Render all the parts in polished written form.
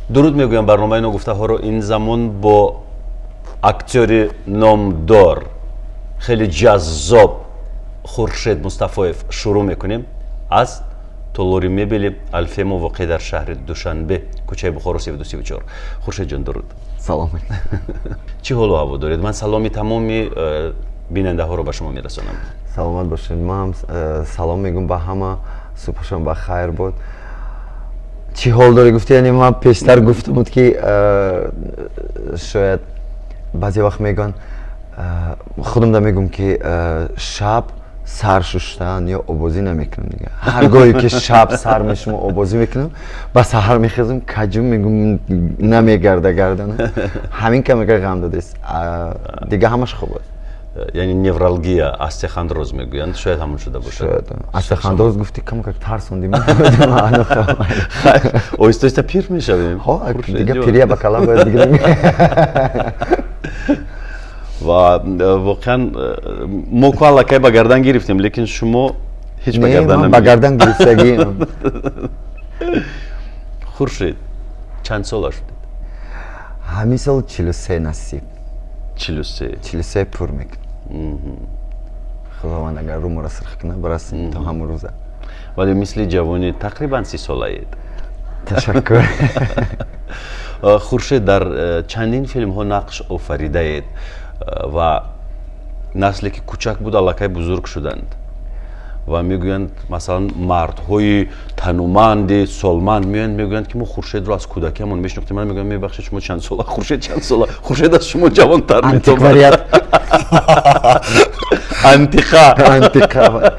Дуруд мегӯям. Барномаи ногуфтаҳоро ин замон бо актёри номдор, хеле ҷаззоб Хуршед Мустафоев шурӯъ мекунем аз толори мебели Алфемо, воқеъ дар шаҳри Душанбе, кӯчаи Бухоро, 3234. Хуршедҷон, дуруд. Салом. Чӣ ҳолу ҳаво доред? Ман саломи тамоми бинандаҳоро ба шумо мерасонам. Саломат бошед. Ман ҳам салом мегӯм ба ҳама, субҳшон ба хайр бод. Чӣ ҳол дорӣ гуфти, яъне ман пештар гуфта буд, ки шояд баъзе вақт мегӯянд, худам да мегӯм, ки шаб сар шуштан ё обозӣ намекунам. Дига ҳар гоҳе ки шаб сар мешумам, обозӣ мекунам, ба саҳар мехезам, каҷум, мегӯм, намегарда гардана. Ҳамин камека ғам додест, дига ҳамаш хуб аст. Яъне невралгия, остеохондроз мегӯянд, шояд ҳамон шуда бошад. Шояд. Остеохондроз гуфти, камакак тарсонди. Оҳиста оҳиста пир мешавем. Дига пирия ба кала бояд бигирем. Ва воқеан мо ку аллакай ба гардан гирифтем, лекин шумо ҳеҷ ба гардан. Ба гардан гирифтагӣ. Хуршед, чанд сола шудед? Ҳамин сол 43 насиб. 43? 43 пур мекунам. Худованд агар рӯморо сирх кунад, барасем то ҳамон рӯза. Вале мисли ҷавони тақрибан 30-солаед. Ташаккур. Хуршед, дар чандин филмҳо нақш офаридаед ва насле ки кӯчак буд, аллакай бузург шуданд ва мегӯянд, масалан, мардҳои тануманди солманд меоянд, мегӯянд, ки мо Хуршедро аз кӯдакиамон мешинохтем. Ман мегӯям: мебахшед, шумо чанд сола? Хуршед чанд сола? Хуршед аз шумо ҷавонтар. Антиквариат. Антиқа. Антиқа.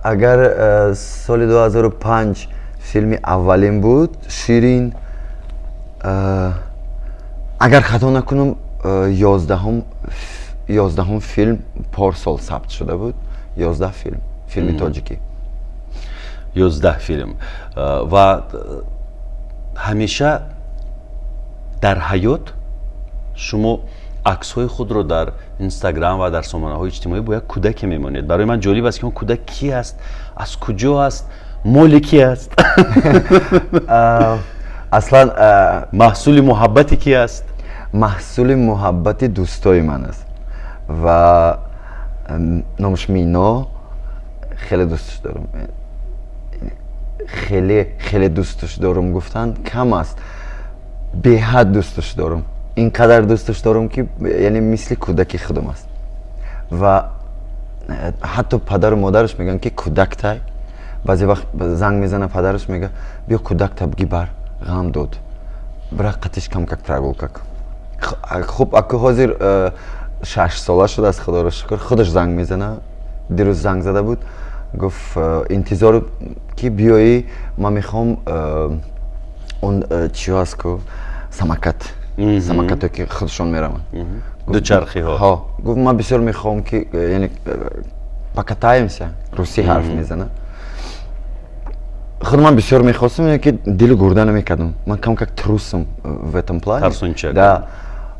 Агар соли 2005 филми аввалин буд, Ширин, агар хато накунам, 11-ум филм порсол сабт шуда буд. 11 филм, филми тоҷикӣ. 11 филм. Ва ҳамеша дар ҳаёт шумо аксҳои худро дар Инстаграм ва дар сомонаҳои иҷтимоӣ бо як кӯдаке мемонед. Барои ман ҷолиб аст, ки он кӯдак ки аст, аз куҷо аст, моли ки аст? Аслан маҳсули муҳаббати ки аст? Маҳсули муҳаббати дӯстои ман аст ва номаш Мино. Хеле дӯсташ дорам, хеле хеле дӯсташ дорам гуфтан кам аст, беҳад дӯсташ дорам. Ин қадар дӯсташ дорам, ки яъне мисли кӯдаки худам аст. Ва ҳатто падару модараш мегӯянд, ки кӯдактай. Баъзе вақт занг мезана падараш, мега: «Биё, кӯдакта бигибар, ғам дод, бира, қатиш камкак прогулка». Хуб, аку ҳозир 6-сола шудааст, худоро шукр, худаш занг мезана. Дирӯз занг зада буд, гуфт: «Интизор ки биёӣ, ман мехоҳам он чиё аст ку, самокат, самокато ки худшон мераванд». Дучархиҳо. Ҳо, гуфт: «Ман бисёр мехоҳам ки яъне покатаемся». Русӣ ҳарф мезана. Худ ман бисёр мехостам, ки дилу гурда намекардам. Ман кам как трус ам в этом плане. Тарсунчак. Да,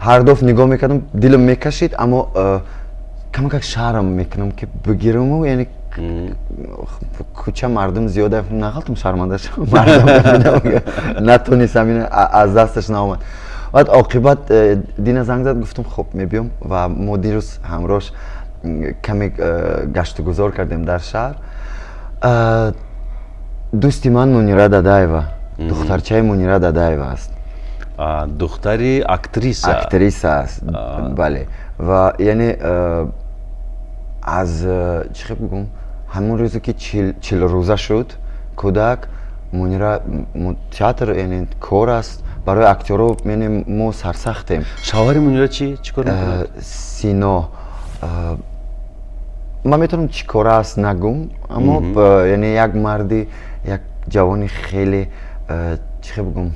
ҳар дафъ нигоҳ мекардам, дилам мекашид, аммо кам как шарм мекунам, ки бигираму, яъне кӯча мардум зиёда, нағалтам, шарманда шавам, мардум натонистам, ин аз дасташ наомад. Баъд оқибат дина занг зад, гуфтам: «Хуб, мебиём». Ва мо дирӯз ҳамроҳш каме гаштугузор кардем дар шаҳр. Дӯсти ман Мунира Дадаева, духтарчаи Мунира Дадаева аст. Духтари актриса. Актриса аст, бале. Ва яъне аз чӣ хел бигӯм, ҳамон рӯзе ки 40-рӯза шуд кӯдак, Мунира, театр яъне кор аст барои актёро, яъне мо сарсахтем. Шавҳари Мунира чӣ чӣ кор мекунад? Сино, ман метавонам чӣ кора аст нагум, аммо яъне як марди, як ҷавони хеле, чӣ хел бигӯм,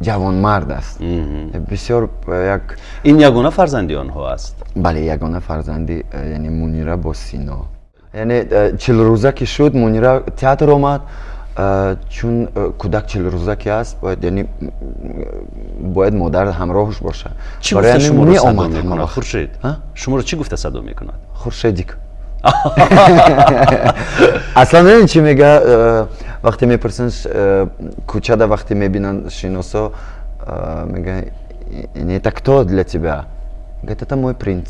ҷавонмард аст бисёр як. Ин ягона фарзанди онҳо аст? Бале, ягона фарзанди яъне Мунира бо Сино. Яъне 40-рӯза ки шуд, Мунира театр омад, чун кӯдак 40-рӯза ки аст, бояд, яъне бояд модар ҳамроҳш бошад. Чӣ гуфта шуморо садо мекунад, Хуршед? Шуморо чӣ гуфта садо мекунад? Хуршедик. Аслан медонӣ, чӣ мега, вақте мепурсанд кӯчада, вақте мебинанд шиносо, мега: «Это кто для тебя?» Говорит: «Это мой принц».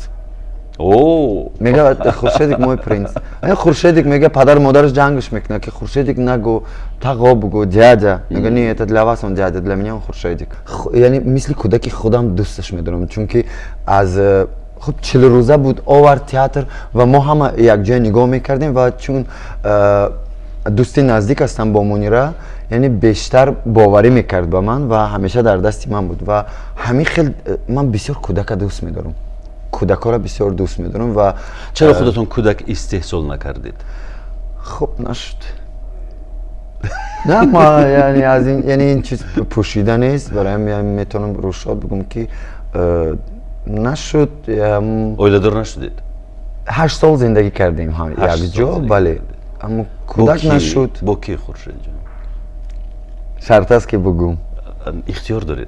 О. Мега: «Хуршедик мой принц». Хуршедик, мега, падару модараш ҷангш мекунад, ки Хуршедик нагу, тағо бугу, дядя. Мега: «Не, это для вас он дядя, для меня он Хуршедик». Яъне мисли кӯдаки худам дӯсташ медорам, чунки аз хуб 40 рӯза буд, овард театр ва мо ҳама якҷоя нигоҳ мекардем. Ва чун дӯсти наздик ҳастам бо Мунира, яъне бештар боварӣ мекард ба ман ва ҳамеша дар дасти ман буд. Ва ҳамин хел ман бисёр кӯдака дӯст медорам, кӯдакҳоро бисёр дӯст медорам ва Чаро худатон кӯдак истеҳсол накардед? Хуб, нашуд. На, ма яъне аз ин, яъне ин чиз пӯшида нест, барои ҳамин метавонам рӯшод бигӯм, ки нашуд. Оиладор нашудед? 8 сол зиндагӣ кардем якҷо, бале, аммо кӯдак нашуд. Бо ки, Хуршедҷон? Шарт аст, ки бугӯм? Ихтиёр доред.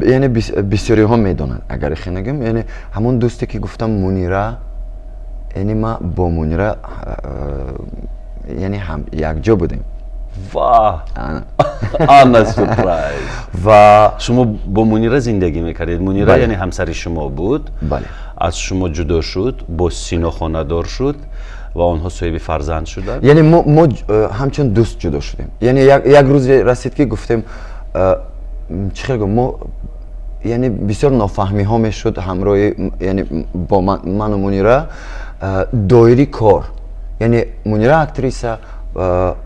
Яъне бисёриҳо медонанд, агар ихе нагӯм, яъне ҳамон дӯсте, ки гуфтам, Мунира, яъне ма бо Мунира яъне ҳам якҷо будем. Ва ана сюрприз! Ва Шумо бо Мунира зиндагӣ мекардед? Мунира, яъне ҳамсари шумо буд? Бале. Аз шумо ҷудо шуд, бо Сино хонадор шуд ва онҳо соҳиби фарзанд шуданд. Яъне мо ҳамчун дӯст ҷудо шудем. Яъне як рӯзе расид, ки гуфтем, чӣ хел гум, мо яъне бисёр нофаҳмиҳо мешуд ҳамроҳи, яъне бо ману Мунира доири кор. Яъне Мунира актриса,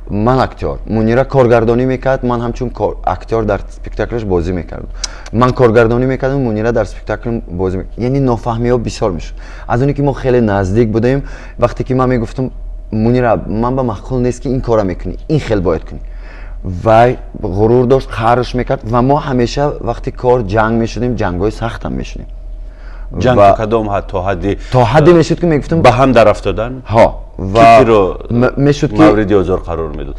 ман актёр. Мунира коргардонӣ мекард, ман ҳамчун актёр дар спектаклаш бозӣ мекардам. Ман коргардонӣ мекардам, Мунира дар спектакл бозӣ. Яъне нофаҳмиҳо бисёр мешуд, аз оне ки мо хеле наздик будем. Вақте ки ман мегуфтам: «Мунира, ман ба маъқул нест, ки ин кора мекунӣ, ин хел бояд кунӣ», вай ғурур дошт, қаҳрш мекард. Ва мо ҳамеша вақти кор ҷанг мешудем, ҷангҳои сахтам мешудем. Ҷанг то кадом ҳад, то ҳадди То ҳадде мешуд, ки мегуфтам ба ҳам дарафтодан? Ҳо, ва киро мешуд ки мавриди озор қарор медод?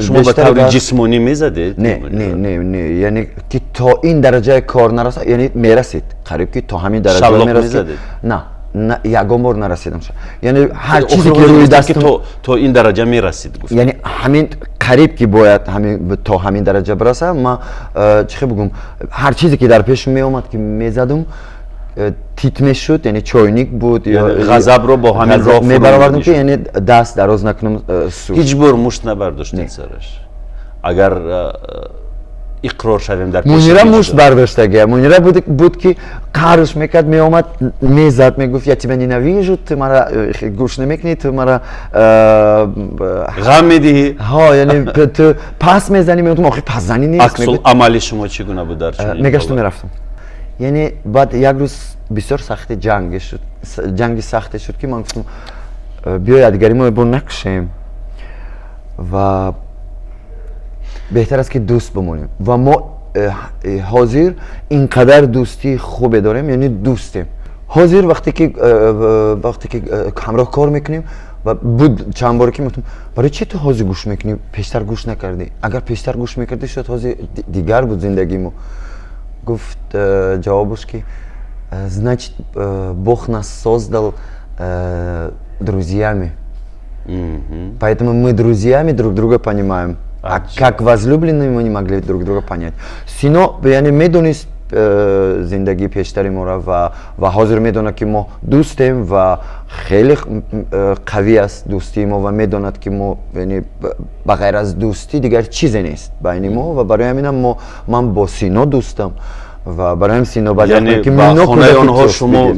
Шумо ба таври ҷисмонӣ мезадед? Не, не, не, не, яъне ки то ин дараҷаи кор нарасад, яъне мерасид, қариб ки то ҳамин дараҷа мерасид. На, ягон бор нарасидам. Яъне ҳар чизе, ки рӯи дастам То ин дараҷа мерасид, гуфт. Яъне ҳамин қариб ки бояд то ҳамин дараҷа бирасад. Ма чӣ хел бигӯм, ҳар чизе, ки дар пешам меомад, ки мезадум, тит мешуд, яъне чойник буд. Ғазабро бо ҳамин роҳ мебаровардам, ки яъне даст дароз накунам. Ҳеҷ бор мушт набардоштед сараш, агар иқрор шавем дар Мунира мушт бардоштагия. Мунира буд, ки қаҳрш мекард, меомад, мезад, мегуфт: «Я тебя ненавижу, ту мара гӯш намекунӣ, ту мара ғам медиҳӣ. Ҳо, яъне ту пас мезанӣ». Мегуфтам: «Охи, пасзанӣ нест». Аксул амали шумо чӣ гуна буд дар чунин? Мегашту мерафтам. Яъне баъд як рӯз бисёр сахти ҷанге шуд, ҷанги сахте шуд, ки ман гуфтам: «Биё, якдигари мо бо накушем ва беҳтар аст, ки дӯст бимонем». Ва мо ҳозир ин қадар дӯстии хубе дорем, яъне дӯстем. Ҳозир вақте ки ҳамроҳ кор мекунем, ва буд чанд боре, ки мегуфтам: «Барои чи ту ҳозир гӯш мекунӣ, пештар гӯш накардӣ? Агар пештар гӯш мекардӣ, шояд ҳозир дигар буд зиндагии мо». Гуфт, ҷавобаш, ки «Значит, Бог нас создал друзьями, поэтому мы друзьями друг друга понимаем, а как возлюбленные мы не могли друг друга понять». Сино яъне медонист зиндагии пештари моро ва ҳозир медонад, ки мо дӯстем ва хеле қавӣ аст дӯстии мо, ва медонад, ки мо яъне ба ғайр аз дӯстӣ дигар чизе нест байни мо. Ва барои ҳаминам ман бо Сино дӯстам ва барои ҳамин Сино баъзе ки хонаи онҳо шумо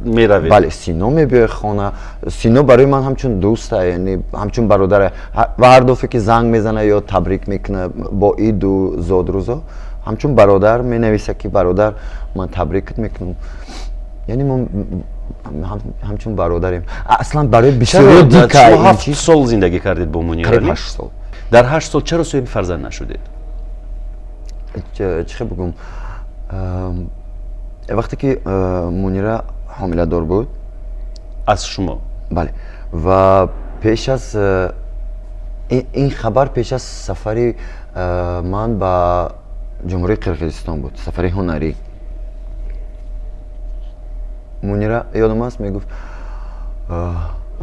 меравед? Бале, Сино мебиёяд хона. Сино барои ман ҳамчун дӯста, яъне ҳамчун бародаре. Ва ҳар дафъе, ки занг мезана ё табрик мекуна бо иду зодрӯзо, ҳамчун бародар менависа, ки «Бародар, ман табрикат мекунам». Яъне мо ҳамчун бародарем. Аслан барои бисёриё дика. 7 сол зиндагӣ кардед бо Мунира? 8 сол. Дар 8 сол чаро соҳиби фарзанд нашудед? Чӣ хел бигӯм, вақте ки Мунира ҳомиладор буд аз шумо? Бале, ва пеш аз ин хабар, пеш аз сафари ман ба Ҷумҳурии Қирғизистон буд, сафари ҳунарӣ, Мунира, ёдам аст, мегуфт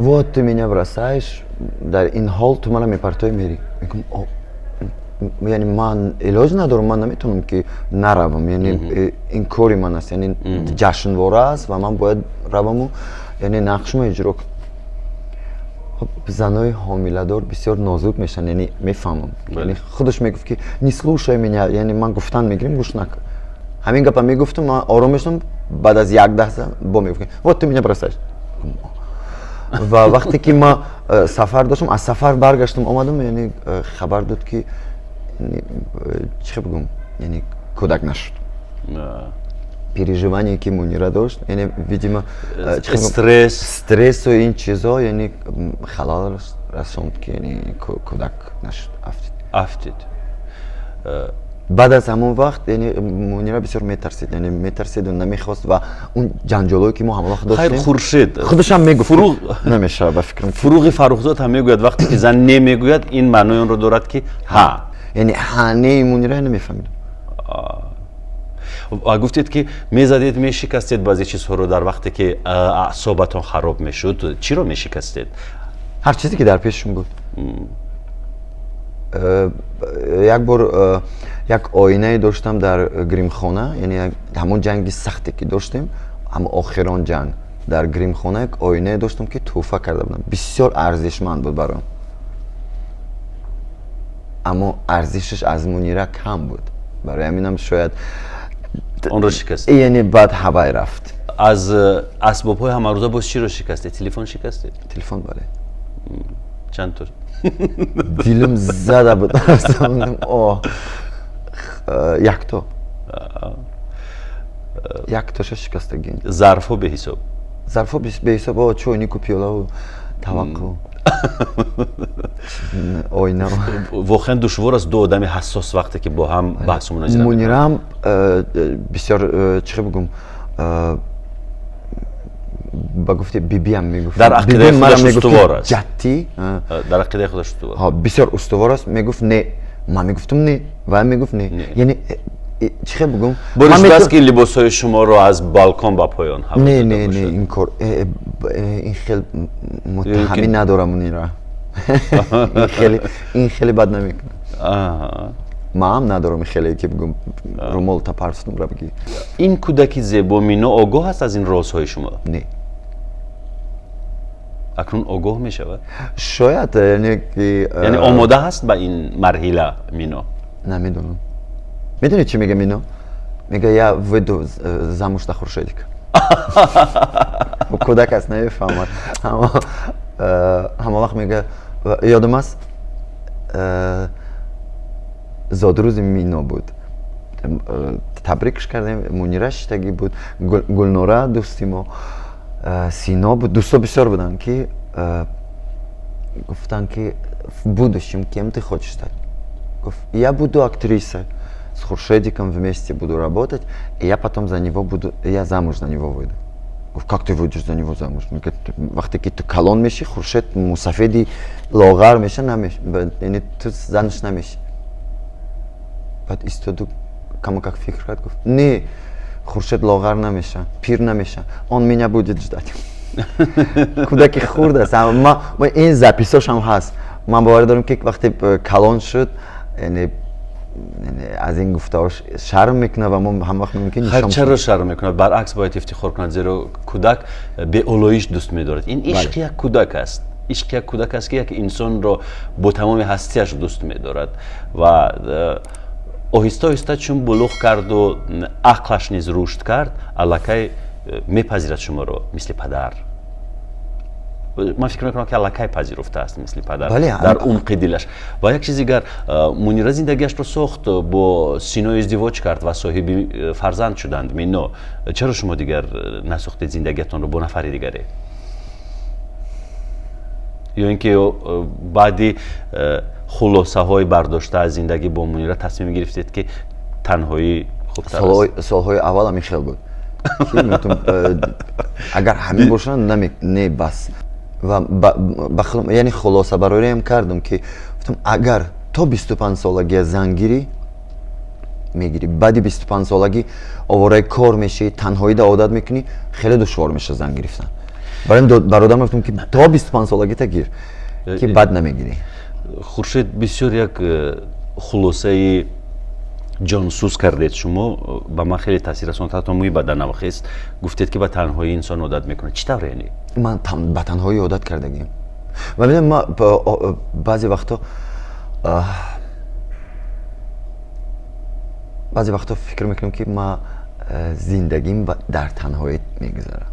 Вот ты меня бросаешь, дар ин ҳол ту мана мепартои, мери. Мегум, яъне ман илоҷ надорам, ман наметавонам ки наравам, яъне ин кори ман аст, яъне ҷашнвора аст ва ман бояд раваму, яъне нақшмо иҷро кунам. Хоб, занои ҳомиладор бисёр нозук мешаванд, яъне мефаҳмам. Яъне худаш мегуфт ки не слушай меня, яъне ман гуфтан мегирем, гӯш накун. Ҳамин гапа мегуфтам, ман ором мешудам, баъд аз як лаҳза бо мегуфт: вот ты меня бросаешь. Ва вақте ки ман сафар доштам, аз сафар баргаштам, омадам, яъне хабар дод ки, чӣ бигӯм, яъне кӯдак нашуд. Переживание ки Мунира дошт, яъне, видимо, стресс. Стрессу ин чизо, яъне халал расонд ки, яъне кӯдак нашуд, афтид. Афтид. Баъд аз ҳамон вақт, яъне Мунира бисёр метарсид, яъне метарсиду намехост ва он ҷанҷолое ки мо ҳама вақт доштем. Хайр, Хуршед. Худашам мегуфт, намешавад, ба фикрам. Фуруғи Фаррухзод ҳам мегӯяд, вақте ки зан не мегӯяд, ин маънои онро дорад ки ҳа. Яъне ҳа неи Мунира намефаҳмидам. Ва гуфтед ки мезадед, мешикастед баъзе чизҳоро дар вақте ки аъсобатон хароб мешуд. Чиро мешикастед? Ҳар чизе ки дар пешшон буд. Як бор як оинае доштам дар гримхона, яъне ҳамон ҷанги сахте ки доштем, ҳамон охирон ҷанг, дар гримхона як оинае доштам ки тӯҳфа карда будам, бисёр арзишманд буд бароям, аммо арзишаш аз Мунира кам буд, барои ҳаминам шояд онро шикаст. Яъне баъд ҳавай рафт. Аз асбобҳои ҳамарӯза боз чиро шикастед? Телефон шикастед? Телефон, бале. Чанд то? Дилам зада буд. О, якто, яктоша шикастагӣ. Зарфҳо беҳисоб. Зарфҳо беҳисоб, чойнику, пиёлаву, таваққу, оина. Воқеан душвор аст, ду одами ҳассос вақте ки бо ҳам баҳсу мунозира. Мунираам бисёр, чӣ бигӯм, ба гуфти бибиам мегуфт. Дар ақидаи худаш устувор аст. Ҷаттӣ. Дар ақидаи худаш устувор. Бисёр устувор аст. Мегуфт не, ман мегуфтам не, вай мегуфт не, яъне чӣ хел бигӯм. Бори шудааст ки либосҳои шуморо аз балкон ба поён ҳаво? Не, ин кор, ин хел муттаҳамӣ надорам. Мунира ин хеле бад намекунад, маам надорам хеле ки бигӯм, румол тапарсудам, бигӣ. Ин кӯдаки зебо Мино огоҳ аст аз ин розҳои шумо? Не. Акнун огоҳ мешавад? Шояд, яъне ки Яъне омода ҳаст ба ин марҳила Мино? Намедонам. Медонӣ, чӣ мега Мино? Мега: я выйду замуж за Хуршедика. Кӯдак аст, намефаҳмад. Ҳама вақт мега. Ёдам аст, зодрӯзи Мино буд, табрикш кардем, Мунира шиштагӣ буд, Гулнора, дӯсти мо, Сино буд, дӯсто бисёр буданд, ки гуфтанд ки в будущем кем ты хочешь стать? Гуфт: я буду актрисой, с Хуршедиком вместе буду работать, и я потом за него буду, я замуж за него выйду. Гуфт: как ты выйдешь за него замуж? Вақте ки ту калон мешӣ, Хуршед мусафеди лоғар меша, намеш, яъне ту занаш намешӣ. Баъд истоду, камо как фикр кард, гуфт: не, Хуршед лоғар намеша, пир намеша, он меня будет ждать. Кӯдаки хурд аст, ин записошам ҳаст. Ман боварӣ дорам ки вақте калон шуд, яъне аз ин гуфтаҳош шарм мекунад ва мо ҳама вақт мумкин. Хайр, чаро шарм мекунад? Баръакс, бояд ифтихор кунад, зеро кӯдак беолоиш дӯст медорад. Ин ишқи як кӯдак аст, ишқи як кӯдак аст, ки як инсонро бо тамоми ҳастиаш дӯст медорад ва оҳиста оҳиста чун булуғ карду ақлаш низ рушд кард, аллакай мепазирад шуморо мисли падар. Ман фикр мекунам, ки аллакай пазируфтааст мисли падар дар умқи дилаш. Ва як чизи дигар: Мунира зиндагиашро сохт, бо Сино издивоҷ кард ва соҳиби фарзанд шуданд, Мино. Чаро шумо дигар насохтед зиндагиатонро бо нафари дигаре? Ё ин ки баъди хулосаҳои бардошта аз зиндагӣ бо Мунира тасмим гирифтед, ки танҳоӣ хубтар аст? Солҳои аввал ҳамин хел буд. Агар ҳамин бошанд, не, бас. Ва яъне хулоса барориам кардам, ки гуфтам, агар то 25-солагия зан гирӣ, мегирӣ, баъди 25-солагӣ овораи кор мешӣ, танҳоида одат мекунӣ, хеле душвор мешавад зан гирифтан. Барои бародарам гуфтам, ки то 25 солагита гир, ки бад намегирӣ. Хуршед, бисёр як хулосаи ҷонсӯз кардед шумо, ба ман хеле таъсир расонд, ҳатто мӯи баданам хест. Гуфтед, ки ба танҳоӣ инсон одат мекунад. Чӣ тавр яъне? Ман ба танҳоӣ одат кардагим. Ва медонам, ман баъзе вақтҳо фикр мекунам, ки ман зиндагим дар танҳоӣ мегузарад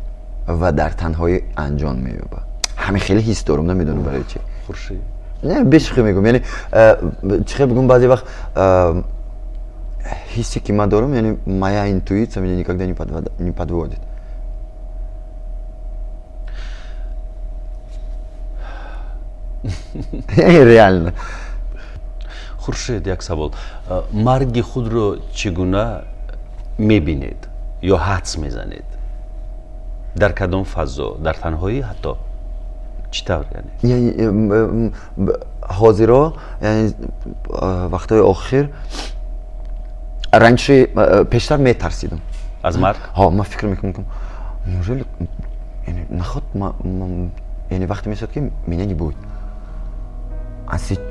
ва дар танҳоӣ анҷом меёбад. Ҳамин хеле ҳис дорам, намедонам барои чӣ. Хуршед. Не, бешухӣ мегӯм, яъне чӣ хел бигӯм, баъзе вақт ҳиссе, ки ман дорам, яъне моя интуиция меня никогда не подводит. Реально. Хуршед, як савол: марги худро чӣ гуна мебинед ё ҳадс мезанед? Дар кадом фазо? Дар танҳоӣ ҳатто? Чӣ тавр яъне? Ҳозиро, яъне вақтҳои охир, раньше, пештар метарсидам. Аз марг? Ҳо, ман фикр мекунам, неужели, яъне наход, яъне вақте мешавад, ки меня не будет.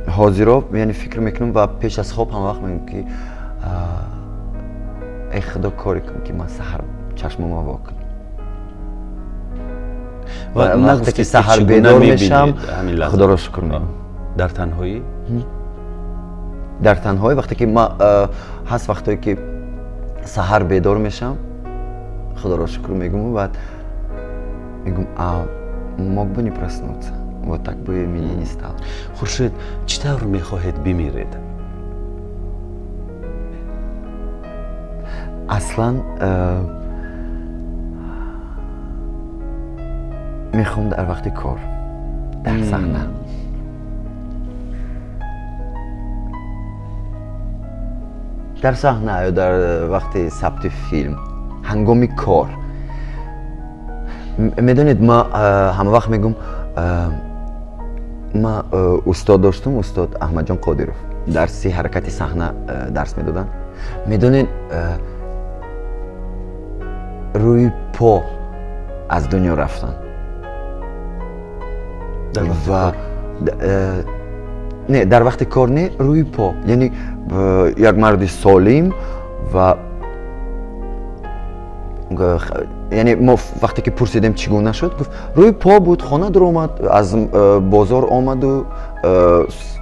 Ҳозиро, яъне фикр мекунам ва пеш аз хоб ҳама вақт мегӯям, ки эй Худо, коре кун, ки ман саҳар чашмома во кунам. Ва вақте ки саҳар бедор мешавам, Худоро шукр мегӯям. Дар танҳоӣ? Дар танҳоӣ, вақте ки ма ҳаст вақтое, ки саҳар бедор мешавам, Худоро шукр мегӯму баъд мегӯм: а мог бы не проснуться, вот так бы меня не стало. Хуршед, чӣ тавр мехоҳед бимиред? Аслан мехоҳам дар вақти кор, дар саҳна. Дар саҳна ё дар вақти сабти филм, ҳангоми кор. Медонед, ма ҳама вақт мегӯм, ма устод доштум, устод Аҳмадҷон Қодиров, дарси ҳаракати саҳна дарс медоданд. Медонед, рӯи по аз дунё рафтанд. Ва не, дар вақти кор не, рӯи по, яъне як марди солим. Ва яъне мо вақте ки пурсидем, чӣ гуна шуд, гуфт, рӯи по буд, хона дуромад, аз бозор омаду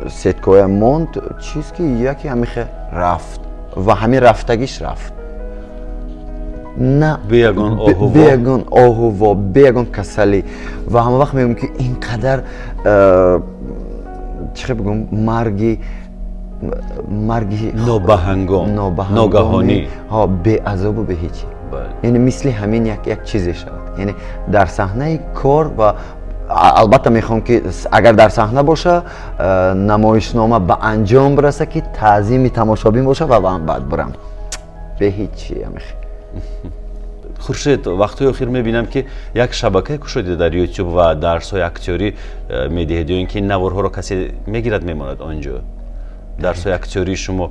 сеткоя монд, чиз ки яке ҳамихе рафт ва ҳамин рафтагиш рафт. На бе ягон оҳу. Бе ягон оҳу во, бе ягон касалӣ. Ва ҳама вақт мегӯям, ки ин қадар, чӣ хел бигӯм, марги нобаҳангом, ногаҳонӣ. Ҳо, беазобу беҳечӣ, яъне мисли ҳамин як чизе шавад, яъне дар саҳнаи кор. Ва албатта мехоҳам, ки агар дар саҳна боша, намоишнома ба анҷом бираса, ки таъзими тамошобин боша ва баъд бирам бе ҳечи ҳамихе. Хуршед, вақтҳои охир мебинам, ки як шабакае кушодед дар Ютуб ва дарсҳои актёрӣ медиҳед, ё ин ки наворҳоро касе мегирад, мемонад он ҷо, дарсҳои актёрии шумо.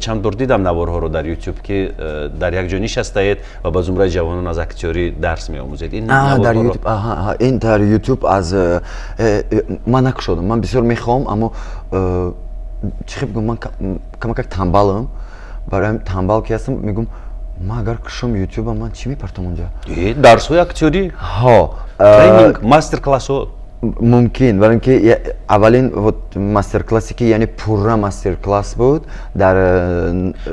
Чанд бор дидам наворҳоро дар Ютуб, ки дар як ҷо нишастаед ва ба зумраи ҷавонон аз актёрӣ дарс меомӯзед. Ин дар Ютуб, ин дар Ютуб аз ман накушодам. Ман бисёр мехоҳам, аммо чӣ хел бигӯм, ман камакак танбалам. Барои танбал ки ҳастам, мегӯм, ман агар кушом Ютуба, ман чӣ мепартом онҷа? Дарсҳои актёрӣ. Ҳо. Тренинг, мастер классҳо. Мумкин, барои ин ки аввалин вот мастер классе, ки яъне пурра мастер класс буд дар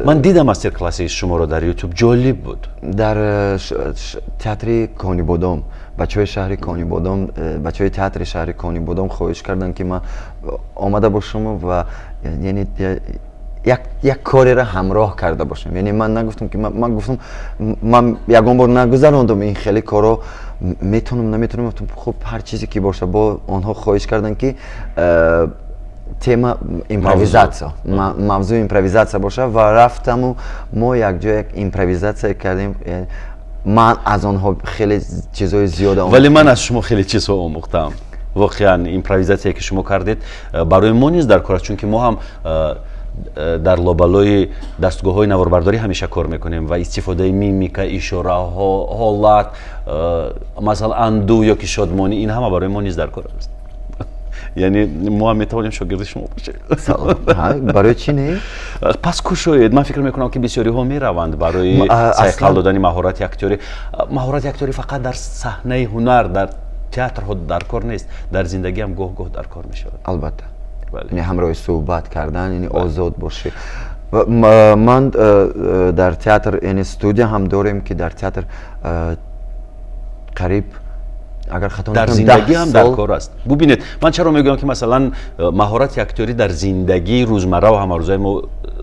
Ман дидам мастер класси шуморо дар Ютуб, ҷолиб буд. Дар театри Конибодом, бачаҳои шаҳри Конибодом, бачаҳои театри шаҳри Конибодом хоҳиш карданд, ки ман омада бошам ва яъне як кореро ҳамроҳ карда бошам. Яъне ман нагуфтам, ки ман гуфтам, ман ягон бор нагузарондам ин хеле коро, метавонам, наметавонам. Гуфтам, хуб, ҳар чизе ки боша. Бо онҳо хоҳиш карданд, ки тема импровизатсия, мавзӯи импровизатсия боша, ва рафтаму мо якҷо як импровизатсия кардем. Ман аз онҳо хеле чизҳои зиёд. Вале ман аз шумо хеле чизҳо омӯхтам. Воқеан, импровизатсие, ки шумо кардед, барои мо низ дар кор аст, чунки мо ҳам Дар лобалои дастгоҳҳои наворбардорӣ ҳамеша кор мекунем ва истифодаи мимика, ишораҳо, ҳолат, масалан, андӯҳ ё ки шодмонӣ, ин ҳама барои мо низ дар кор аст. Яъне мо ҳам метавонем шогирди шумо бошем. Барои чӣ не? Пас кушоед. Ман фикр мекунам, ки бисёриҳо мераванд барои сайқал додани маҳорати актёрӣ. Маҳорати актёрӣ фақат дар саҳнаи ҳунар, дар театрҳо дар кор нест, дар зиндагӣ ҳам гоҳ гоҳ дар кор мешавад. Албатта, яъне ҳамроҳи суҳбат кардан, яъне озод бошӣ. Ман дар театр, яъне студия ҳам дорем, ки дар театр қариб, агар хато Дар зиндагӣ ҳам дар кор аст. Бубинед, ман чаро мегӯям, ки масалан, маҳорати актёрӣ дар зиндагии рӯзмарраву ҳамарӯзаи мо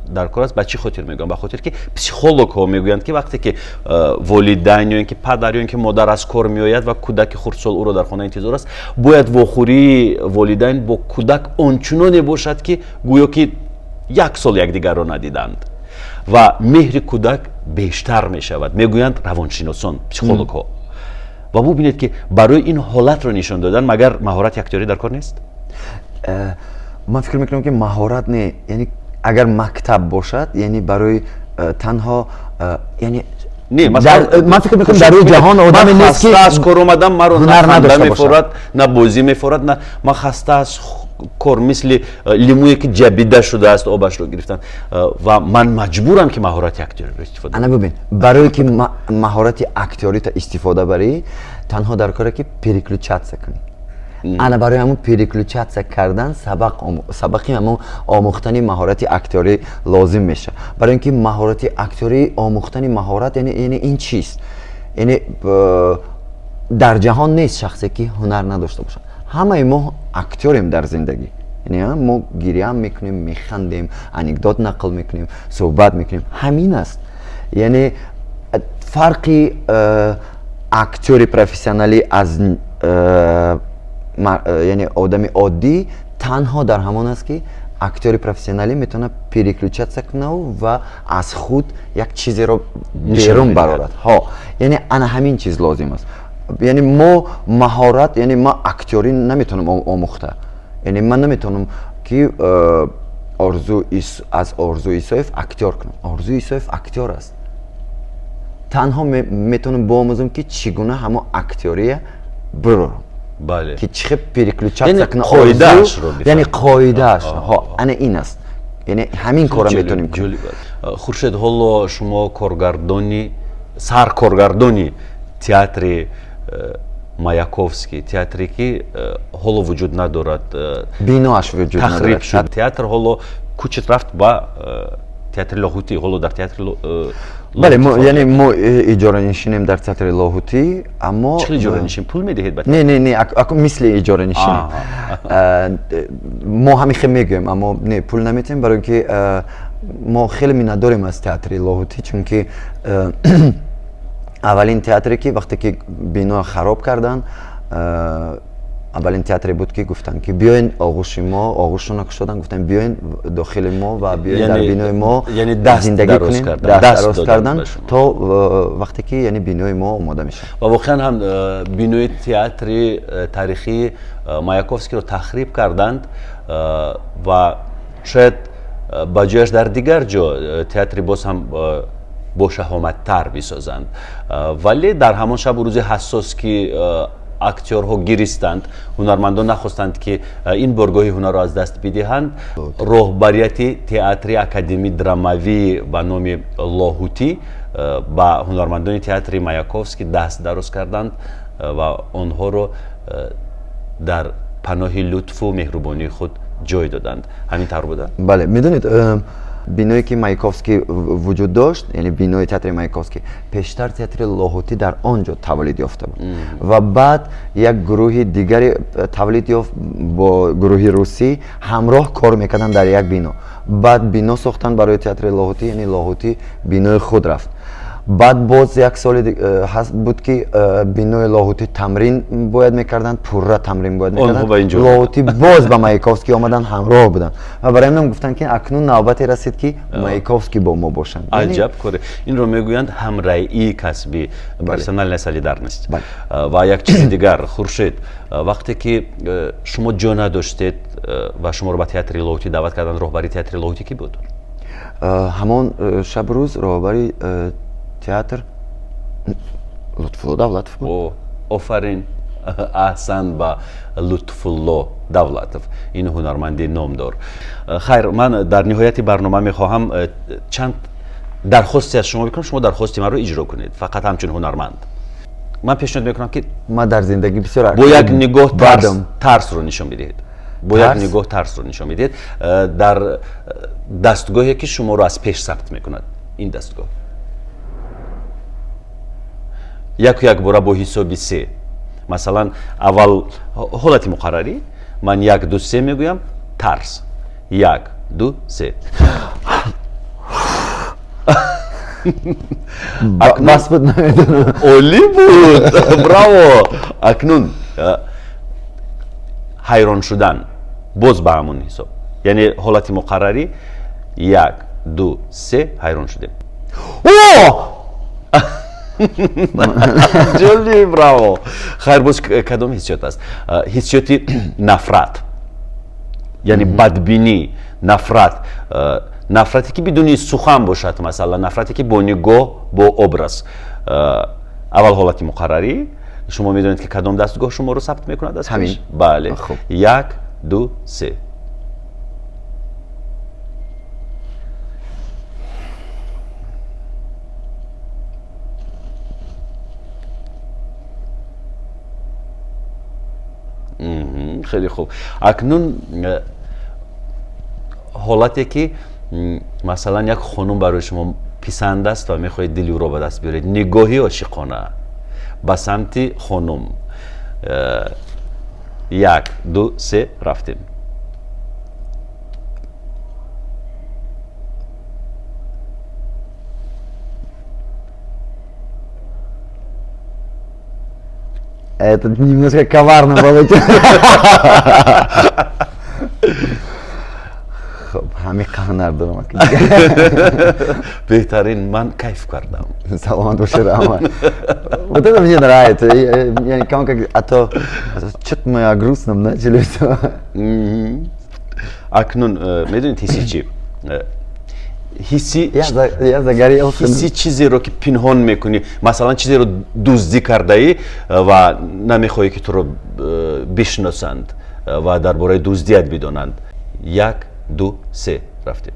дар кор аст. Ба чӣ хотир мегӯям? Ба хотир ки психологҳо мегӯянд, ки вақте ки волидайн ё ин ки падар ё ин ки модар аз кор меояд ва кӯдаки хурдсол ӯро дар хона интизор аст, бояд вохӯрии волидайн бо кӯдак ончуноне бошад, ки гӯё ки як сол якдигарро надиданд, ва меҳри кӯдак бештар мешавад, мегӯянд равоншиносон, психологҳо. Ва бубинед, ки барои ин ҳолатро нишон додан магар маҳорати актёрӣ дар кор нест? Ман фикр мекунам, ки маҳорат не, яъне агар мактаб бошад, яъне барои танҳо яъне Не, ман фикр мекунам, дар рӯи ҷаҳон одаме нест, ки аз кор омадам, маро на ханда мефорад, на бозӣ мефорад, на ман хаста аз кор, мисли лимӯе ки ҷабида шудааст, обашро гирифтан, ва ман маҷбурам, ки маҳорати актёриро истифода Ана бубин, барое ки маҳорати актёрита истифода барӣ, танҳо дар коре ки переключаться кунӣ. Ана барои ҳамун переключаться кардан сабақи ҳамун омӯхтани маҳорати актёрӣ лозим мешавад. Барои ин ки маҳорати актёрӣ, омӯхтани маҳорат, яъне ин чист? Яъне дар ҷаҳон нест шахсе, ки ҳунар надошта бошад. Ҳамаи мо актёрем дар зиндагӣ. Яъне мо гиряам мекунем, механдем, анекдот нақл мекунем, суҳбат мекунем, ҳамин аст. Яъне фарқи актёри профессионалӣ аз яъне одами оддӣ танҳо дар ҳамон аст, ки актёри профессионалӣ метавонад переключаться кунаву ва аз худ як чизеро берун барорад. Ҳо, яъне ана ҳамин чиз лозим аст. Яъне мо маҳорат, яъне ман актёрӣ наметавонам омӯхта, яъне ман наметавонам, ки Орзу аз Орзу Исоев актёр кунам. Орзу Исоев актёр аст. Танҳо метавонам биомӯзам, ки чӣ гуна ҳамон актёрия бирорам, ки чӣ хел переключаться кунам, яъне қоидааш. Ҳо, ана ин аст, яъне ҳамин корро метавонем. Хуршед, ҳоло шумо коргардони, саркоргардони театри Маяковский, театре ки ҳоло вуҷуд надорад. Биноаш вуҷуд Тахриб шуд театр, ҳоло кӯчит рафт ба театри Лоҳутӣ, ҳоло дар театри Бале, яъне мо иҷоранишинем дар театри Лоҳутӣ, аммо Чӣ иҷоранишин? Пул медиҳед ба Не, не, не, мисли иҷоранишинем мо, ҳамин хел мегӯем, аммо не, пул наметиҳем, барои ин ки мо хеле миннатдорем аз театри Лоҳутӣ, чунки аввалин театре, ки вақте ки бино хароб карданд, аввалин театре буд, ки гуфтанд, ки биёен оғӯши мо, оғӯшона кушоданд, гуфтанд, биёен дохили мо ва биёен дар бинои мо зиндагӣ кунем, даст дароз карданд, то вақте ки яъне бинои мо омода мешавад. Ва воқеан ҳам бинои театри таърихии Маяковскиро тахриб карданд ва шояд ба ҷояш дар дигар ҷо театри боз ҳам бошаҳоматтар бисозанд. Вале дар ҳамон шабу рӯзи ҳассос, ки актёрҳо гиристанд, ҳунармандон нахостанд, ки ин боргоҳи ҳунарро аз даст бидиҳанд, роҳбарияти театри академии драмавӣ ба номи Лоҳутӣ ба ҳунармандони театри Маяковский даст дароз карданд ва онҳоро дар паноҳи лутфу меҳрубонии худ ҷой доданд. Ҳамин тавр буда? Бале, медонед, биное ки Маяковский вуҷуд дошт, яъне бинои театри Маяковский, пештар театри Лоҳутӣ дар он ҷо тавлид ёфта буд ва баъд як гурӯҳи дигаре тавлид ёфт, бо гурӯҳи русӣ ҳамроҳ кор мекарданд дар як бино. Баъд бино сохтанд барои театри Лоҳутӣ, яъне Лоҳутӣ бинои худ рафт. Баъд боз як соли ҳаст буд, ки бинои Лоҳутӣ тамрин бояд мекарданд, пурра тамрин бояд мекарданд. Лоҳутӣ боз ба Маяковский омаданд, ҳамроҳ буданд ва барои ҳамин гуфтанд, ки акнун навбате расид, ки Маяковский бо мо бошанд. Аҷаб коре! Инро мегӯянд ҳамраии касбӣ, профессиональная солидарность. Ва як чизи дигар, Хуршед, вақте ки шумо ҷо надоштед ва шуморо ба театри Лоҳутӣ даъват карданд, роҳбари театри Лоҳутӣ кӣ буд? Ҳамон шаб рӯз роҳбари театр Лутфулло Давлатов буд. Офарин, аҳсан ба Лутфулло Давлатов, ин ҳунарманди номдор. Хайр, ман дар ниҳояти барнома мехоҳам чанд дархосте аз шумо бикунам, шумо дархости маро иҷро кунед, фақат ҳамчун ҳунарманд. Ман пешниҳод мекунам, ки ман дар зиндагӣ бисёр бо як нигоҳ тарсро нишон бидиҳед, бо як нигоҳ тарсро нишон медиҳед дар дастгоҳе, ки шуморо аз пеш сабт мекунад, ин дастгоҳ. Яку якбора бо ҳисоби се. Масалан, аввал ҳолати муқаррарӣ, ман як, ду, се мегӯям, тарс. Як, ду, се. Бас буд, намедонам. Олӣ буд, браво! Акнун ҳайрон шудан, боз ба ҳамон ҳисоб, яъне ҳолати муқаррарӣ, як, ду, се, ҳайрон шудем. Ҷолиб, браво! Хайр, боз кадом ҳиссиёт аст? Ҳиссиёти нафрат, яъне бадбинӣ, нафрат, нафрате, ки бидуни сухан бошад, масалан, нафрате, ки бо нигоҳ, бо образ. Аввал ҳолати муқаррарӣ, шумо медонед, ки кадом дастгоҳ шуморо сабт мекунад аз пеш? Бале. Як, ду, се. Хеле хуб. Акнун ҳолате, ки масалан як хонум барои шумо писанд аст ва мехоҳед дили ӯро ба даст биёред, нигоҳи ошиқона ба самти хонум. Як, ду, се, рафтем. Это немножко коварно получилось. Хуб, ҳамин ҳунар дорам. Беҳтарин, ман кайф кардам. Саломат бошед, раҳмат. Вот это мне нравится. Я никому как, а то что-то мы о грустном начали все. Акнун медонед, ҳисси чӣ? Ҳисси Я загорелся. Ҳисси чизеро, ки пинҳон мекунӣ, масалан, чизеро дуздӣ кардаӣ ва намехоҳӣ, ки туро бишносанд ва дар бораи дуздият бидонанд. Як, ду, се, рафтем.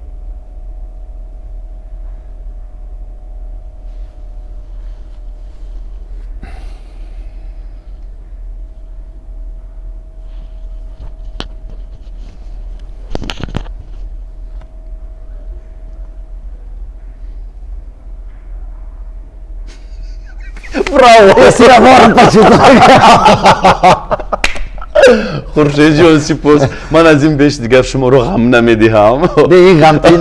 Браво! Я себя ворон почувствовал. Хуршедҷон, сипос. Ман аз ин беш дигар шуморо ғам намедиҳам. Ин ғамтин,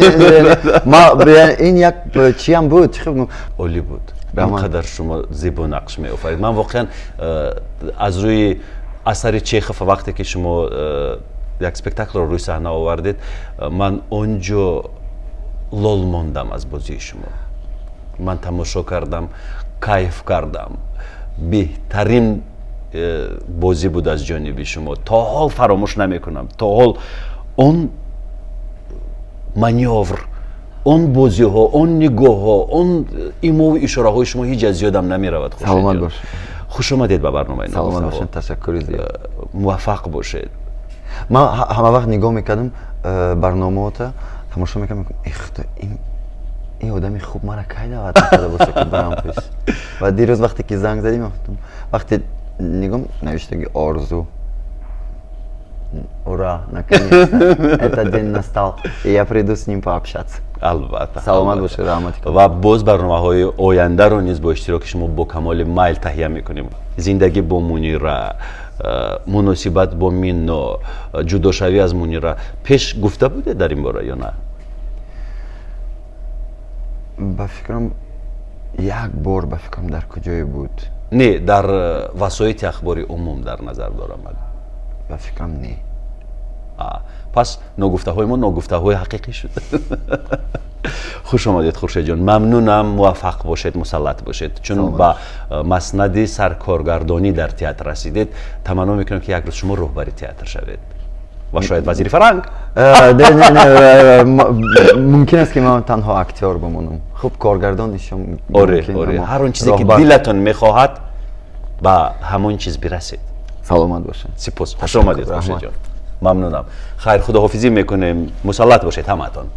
ин як чиам буд, чӣ хел? Олӣ буд. Ин қадар шумо зебо нақш меофарид. Ман воқеан аз рӯи асари Чехов, вақте ки шумо як спектаклро рӯи саҳна овардед, ман он ҷо лол мондам аз бозии шумо. Ман тамошо кардам, кайф кардам. Беҳтарин бозӣ буд аз ҷониби шумо. То ҳол фаромӯш намекунам, то ҳол он манёвр, он бозиҳо, он нигоҳҳо, он имову ишораҳои шумо ҳеҷ аз ёдам намеравад. Саломат бош. Хуш омадед ба барномаи. Саломат бошед, ташаккури зиёд. Муваффақ бошед. Ман ҳама вақт нигоҳ мекардам, барномаота тамошо мекардам, э худо, ин одами хуб мара кай даъват накарда боша, ки барам пеш. Ва дирӯз, вақте ки занг задим, вақте нигоҳ, навиштаги Орзу. Ура, наконец-то этот день настал и я приду с ним пообщаться. Албатта. Саломат бошед, раҳмати. Ва боз барномаҳои ояндаро низ бо иштироки шумо бо камоли майл таҳия мекунем. Зиндагӣ бо Мунира, муносибат бо Минно, ҷудошавӣ аз Мунира. Пеш гуфта будед дар ин бора ё на? Ба фикрам, Як бор, ба фикрам, дар куҷое буд? Не, дар васоити ахбори умум дар назар дорам. Ба фикрам, не. Пас ногуфтаҳои мо ногуфтаҳои ҳақиқӣ шуд. Хуш омадед, Хуршедҷон, мамнунам. Муваффақ бошед, мусаллат бошед, чун ба маснади саркоргардонӣ дар театр расидед. Таманно мекунам, ки як рӯз шумо роҳбари театр шавед ва шояд вазири фарҳанг. Мумкин аст, ки ман танҳо актёр бимонам. Хуб, коргардон ишон. Оре, ҳар он чизе, ки дилатон мехоҳад, ба ҳамон чиз бирасед. Саломат бошед. Сипос, хуш омадед, Хуршедҷон, мамнунам. Хайр, худоҳофизӣ мекунем, мусаллат бошед ҳамаатон.